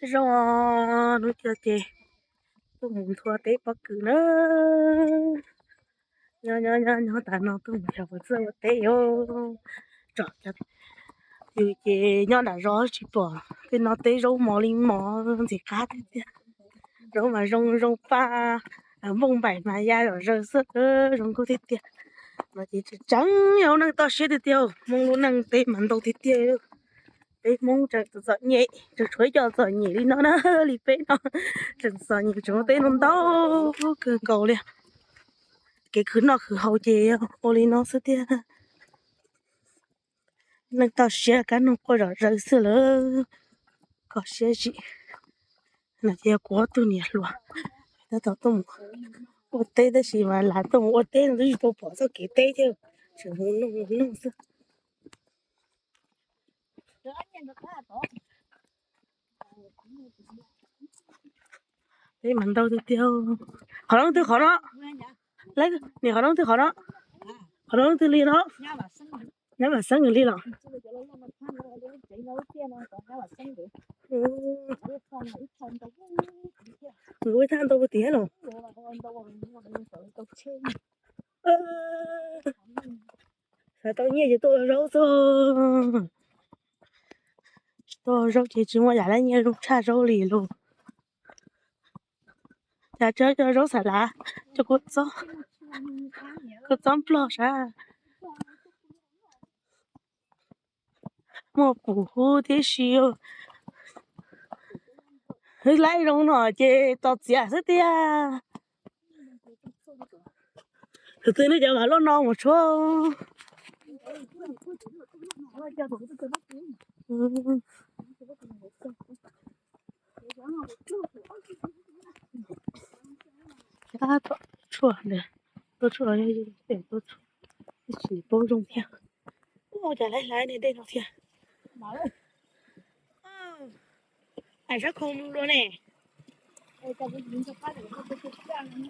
Zoo, hnub no ces tuaj mus nthua teb pob kws na. Nyob nyob nyob nyob tas no tuaj mus xyuas puas txawj ua teb os. Tsom cov, yus ces nyob nram zos tsis pom tej no teb zaub mos li mos ntxim qab tiag tiag. Zaub mas zoo zoo paj, npauj npaim mas ya zom zaws xwb, zoo nkauj tiag tiag. No ces tseem yog neej toj siab tiag tiag, Hmoob lub neej teb mas ntau tiag tiag. Peb Hmoob tseem txom nyem, tseem tshuav ib co txom nyem li no na, li peb no tseem txom nyem, tseem ua teb no ntau kawg nkaus li. Kev khwv noj khwv haus ces ua li no xwb tiag. Neej toj siab kab noog quaj zom zaws xwb lawm, kho siab zim. No ces yog kuv ob tug niam hluas tab tom tuaj mus ua teb, tab sis mas lam tuaj mus ua teb no twb tsis tau pom txoj kev teb thiab, tseem mus noog mus noog xwb. Teb mas ntau tiag tiag. Qhov no leej twg qhov no? Nim qhov no leej twg qhov no? Qhov no leej twg li no? Nyab Vam Xeeb nws li los? Nws ua thaj ntau puag tim los? Xav tau nyiaj ces tuaj ua zaub xwb. Tsis tuaj ua zaub ces tsis muaj yam dab nyiaj zoo tshaj zaub li lauj. Cas tsis coj zaub xav lav, coj kua txob, kua txob nplog sav. Muaj pum huv tib si. Laib zoo no ces tos txiav xwb tiag. Tus twg nej cov vam loj no mus tshuab. Tshuaj ntawd, tuaj tshuaj, tuaj tshuaj, ib tsis paub zoo thiab. Ua cas laib hlais niag dej no thiab. Ais sab khau mus dua ne.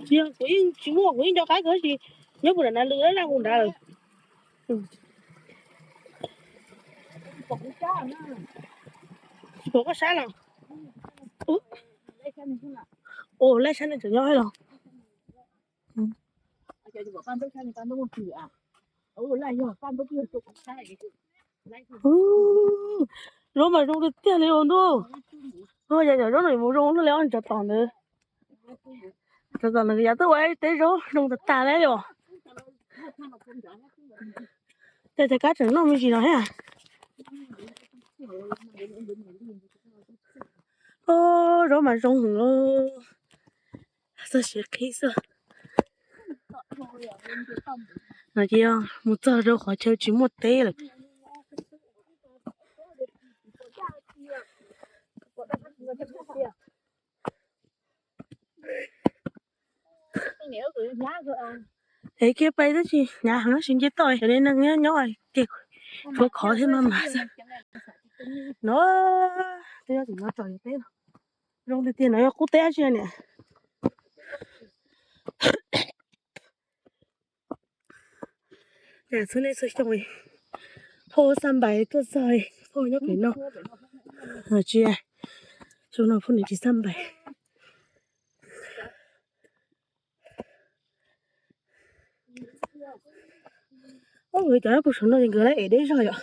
Tsis yog, kuv yeej tsis muaj, kuv yeej nco qab kawg, tab sis nyob puag nram nas lwm laj mus nrad lawm. Tsis pom koj sab los? Ua, laib sab ne tseem nyob los. Zaub mas zoo tiag tiag li os ntuj. Yog yam zaub no yuav mus zoo li ob tsov tom ntawd. Tsov tom ntawd yav tuaj ua teb zaub zoo tas tas li os. Cas cov kab tseem noj me ntsis no thiab. Zaub mas zoo heev li. Txog siav qhib xwb. No ces mus txog rau qhov chaw tsis muaj teb lawm. Es kiag pais tab sis hnyav heev tab sis nce toj, cov neeg nyob nyob ces tshuav khov thiab mas mas xwb. No, twb nyob tim no tso yus teb no. Zoo tiag tiag no yog qub teb tsi niam. Txhua nej txhua xyoo phauj xaj npais tuaj txog, phauj nyob pem no. Tsis, xyoo no phauj nws tsis xaj npais. Nkawd cov nyob puag saum no ces nkawd lawv ev deb zog yom.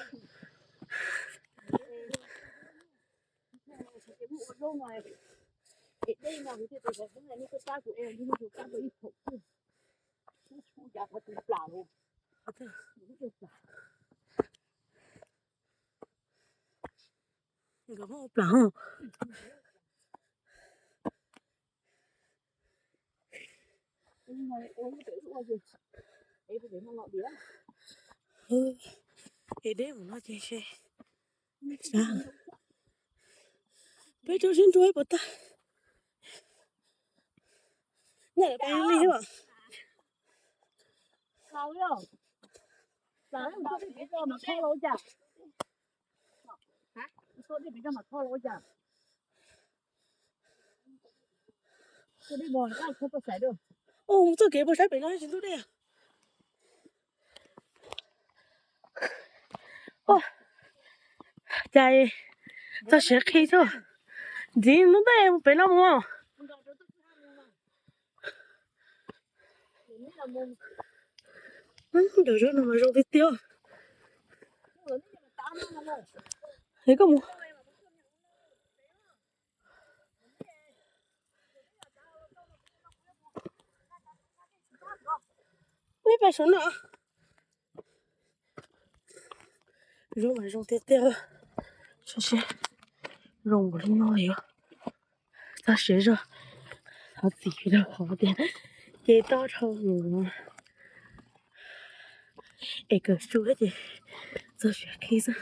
Nkawd muab ua plam. Es deb mus no ces, peb rau sib nrua ib puas tag. Nyaj lawv peb li os. Mus txoj kev puas saib pem no tsis ntub dej. Cas txog siav qhi xwb, Ntxiv ntub ntej mus pem no mus. Nram zaub no mas zoo tiag tiag. Es koj mus. Ib pab saum no. Zaub mas zoo tiag tiag. Saib seb zoo npaum li no li os. Txog siav zog, thov txim rau qhov tias ces toj dhau mus es kawm su ces txog siav qhi xwb.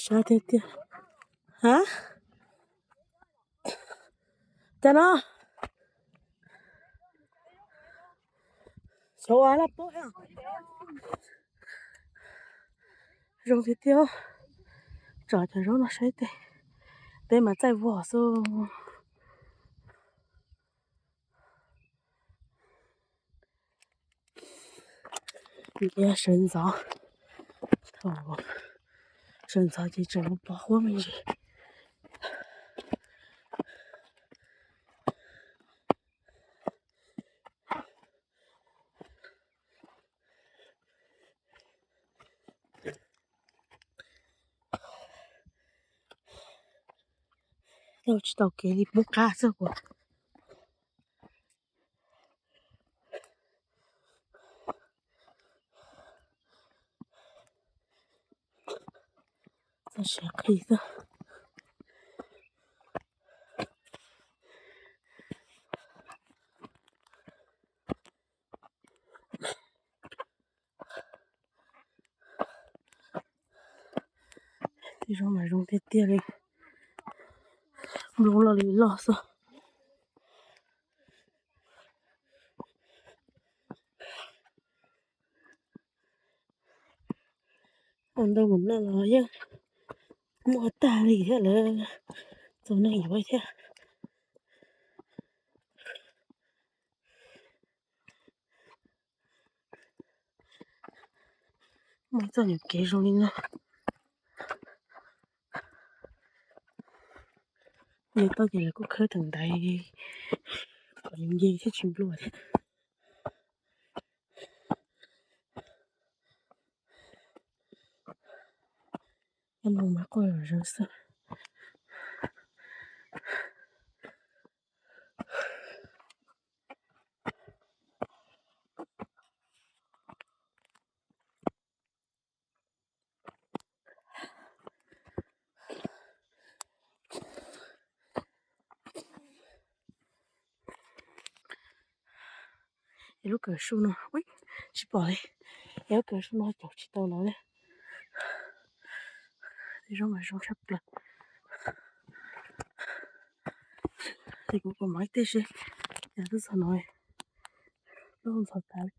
Sab tiag tiag. Ha? Cas no? Xyov ua laj pub. Zoo tiag tiag. Tsom cov zaub no saib tes. Peb mas txaij vog xwb. Sawv ntxov, thaum sawv ntxov ces tseem pos huab me ntsis. Tau tsis tau kev li pub qab xwb kuv. Txog siav qhi xwb. Tej zaub mas zoo tiag tiag li. Nplooj loj li loj xwb. Ua ntau mus no los yeej muaj tag li thiab lawm, txaus neeg yuav thiab. Muaj txoj nyuam kev zoo li no. Nce toj ces lawv kuj khawb tau ntaiv kom nce thiab tsis nplua thiab. Cov no mas quaj zom zaws xwb. Es lub kawm su no, ui, tsis pom li. Es lub kawm su no caum tsis tau lawv li. Tej zaub mas zoo tshaj plaws. Es kuv kom mov ib teg seb, yog twb txog no, lub ntxhov tas li.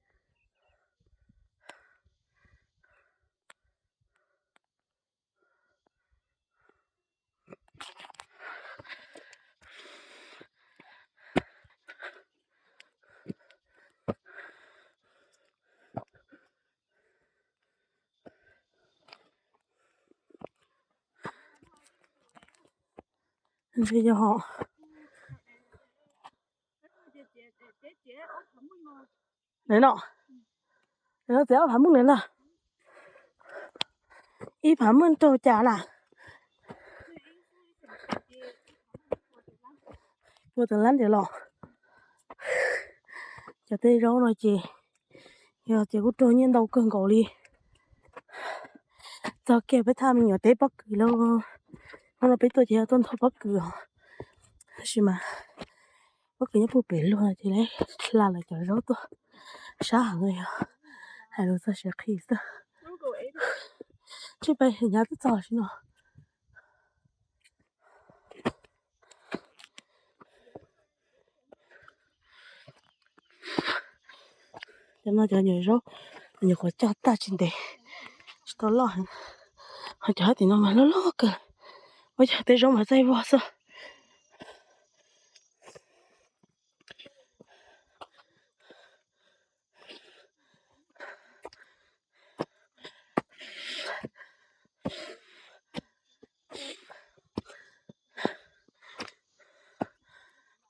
Ntshe yog hom. Lawv no, lawv no txiav ob phav meej lawm ntag. Ib phav meej raug cas na? Puas tau lab ntiav los? Cov tej zaub no ces yog tias kuj raug nyiaj ntau kawg nkaus li. Txog kiag peb thaj me nyuam teb pob kws lawm. Hnub no peb tuaj ces yog tuaj ntog pob kws os. Tab sis mas pob kws nyob puag pem luag ces lawv hla lawv cov zaub tuaj sab heev li os. Hais lus txog siav qhi xwb. Tsij pais hnyav twb txog tsis no. Cov no cov nyuam zaub, nyuam qhuav cog tag tsis ntev, tsis tau loj heev. Ho cov hab tim no mas loj loj kawg, ua cov tej zaub mas txaij vog xwb.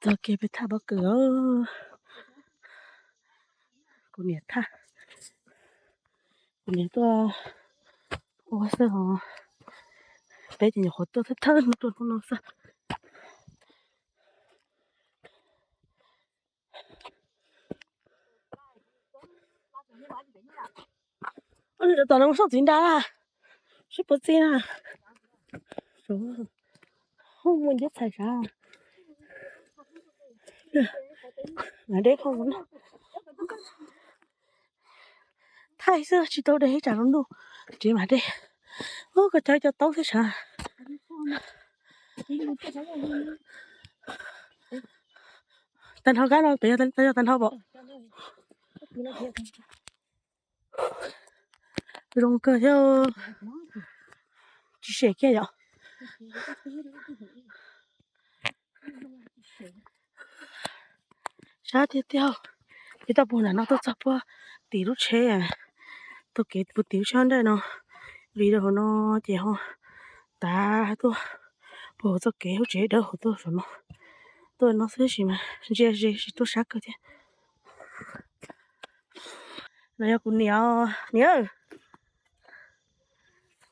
Txog kiag peb thaj pob kws os. Kuv niam thaj, kuv niam tuaj ua xwb os. Peb ces nyuam qhuav tuaj thawj thawj hnub tuaj hnub no xwb. Tom no mus soj txiv nra, sib puav txij na. Hu muaj nceb txhais sav. Mas deb qhov no thaij xwb tsis tau de ib tsam rau ntuj, tsev mas deb. Ub, koj cov cov taub thiab sav. Tag nrho kab no pem yog tag nrho pom. Zoo kawg thiab, tsis sem kiag yom. Sab tiag tiag, peb tuaj puag nram no tuaj txog puag tim lub tsheb, taug kev puag tim lub tsheb nraim no, vim rau hauv no ces ho tav tuaj puag hauv txoj kev lub tsev dawb hauv tuaj saum no. Tuaj no xwb sis mas ntsia ze tsis tuaj sab kawg thiab. No yog kuv niam, niam,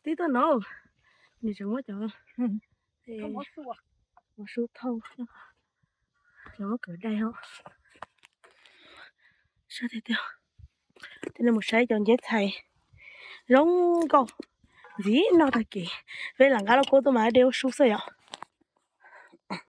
tib tuaj no, niam tseem muab cov, muab sub thauj, cov kawm dai os. Sab tiag tiag. Coj nej mus saib cov nceb txhais zoo nkauj ntxiv no tag kis. Peb lam nqa lauj kaub tuaj mas de ua su xwb yom.